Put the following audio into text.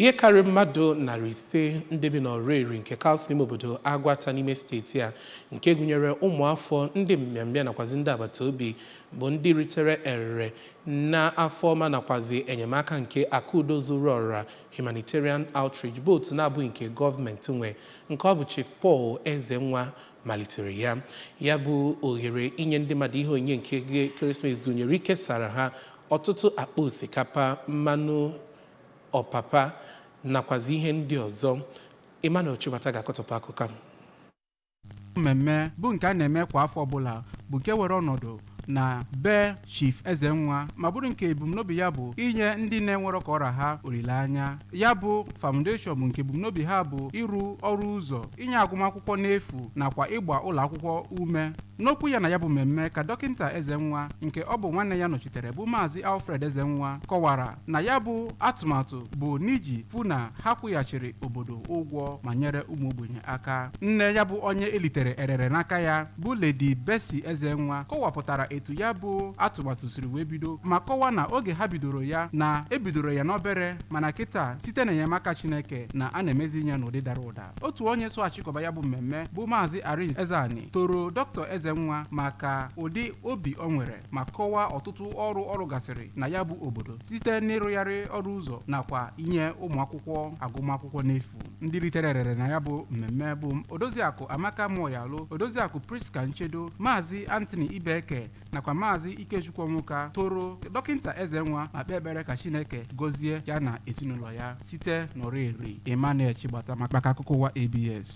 Ihe karịrị mmadụ 500 ndị bi n'Ọraeri nke kansụl ime obodo Agụata n'ime steeti a, nke gụnyere ụmụafọ ndị mbịambịa nakwazi ndị agbata obi, bụ ndị ritere erere na afọ ọma nakwazi enyemaka nke Akụudo Zuru Ọra Humanitarian Outreach, bụ otu na-abụghị nke gọọmenti nwe, nke ọ bụ Chief Paul Ezenwa malitere ya. Ya bụ ohere inye ndị mmadụ ihe onyinye nke ekeresimesi gụnyere ikesara ha ọtụtụ akpa osikapa, mmanụ ọpapa nakwazi ihe ndị ọzọ. Emmanuel Chibata ga-akọtọpụ akụkọ a. Mmemme bụ nke a na-eme kwa afọ ọbụla bụ nke were ọnọdụ na be Chief Ezenwa, ma bụrụ nke ebumnobi ya bụ inye ndị na-enwerọ ka ọra ha olileanya. Ya bụ foundation bụ nke ebumnobi ha bụ ịrụ ọrụ ụzọ, inye agụmakwụkwọ n'efu nakwa ịgba ụlọ akwụkwọ ume. N'okwu ya na ya bụ mmemme ka Dọkịta Ezenwa, nke ọ bụ nwanne ya nọchitere bụ Maazị Alfred Ezenwa, kọwara na ya bụ atụmatụ bụ n'iji fụ na ha kwụghachiri obodo ụgwọ ma nyere ụmụ ogbenye aka. Nne ya bụ onye elitere erere n'aka ya bụ Lady Bessie Ezenwa kọwapụtara etu ya bụ atụmatụ siri wee bido, ma kọwaa na oge ha bidoro ya na ebidoro ya n'obere, mana kịta, site n'enyemaka Chineke, na a na-emezi ya n'ụdị dara ụda. Otu onye so achịkọba ya bụ mmemme bụ Maazị Arinze Ezeani toro Dr. Ezenwa maka ụdị obi o nwere, ma kọwaa ọtụtụ ọrụ ọ rụgasịrị na ya bụ obodo site n'ịrụgharị ọrụ ụzọ nakwa inye ụmụ akwụkwọ agụmakwụkwọ n'efu. Ndị ritere erere na ya bụ mmemme bụ Odoziakụ Amaka Moyalụ, Odoziakụ Priska Nchedo, Maazị Anthony Ibeke nakwa Maazị Ikechukwu Onwuka toro Dọkịta Ezenwa ma kpee ekpere ka Chineke gọzie ya na ezinụlọ ya. Site n'Ọraeri, Emmanuel Chigbata maka akụkọ ụwa ABS.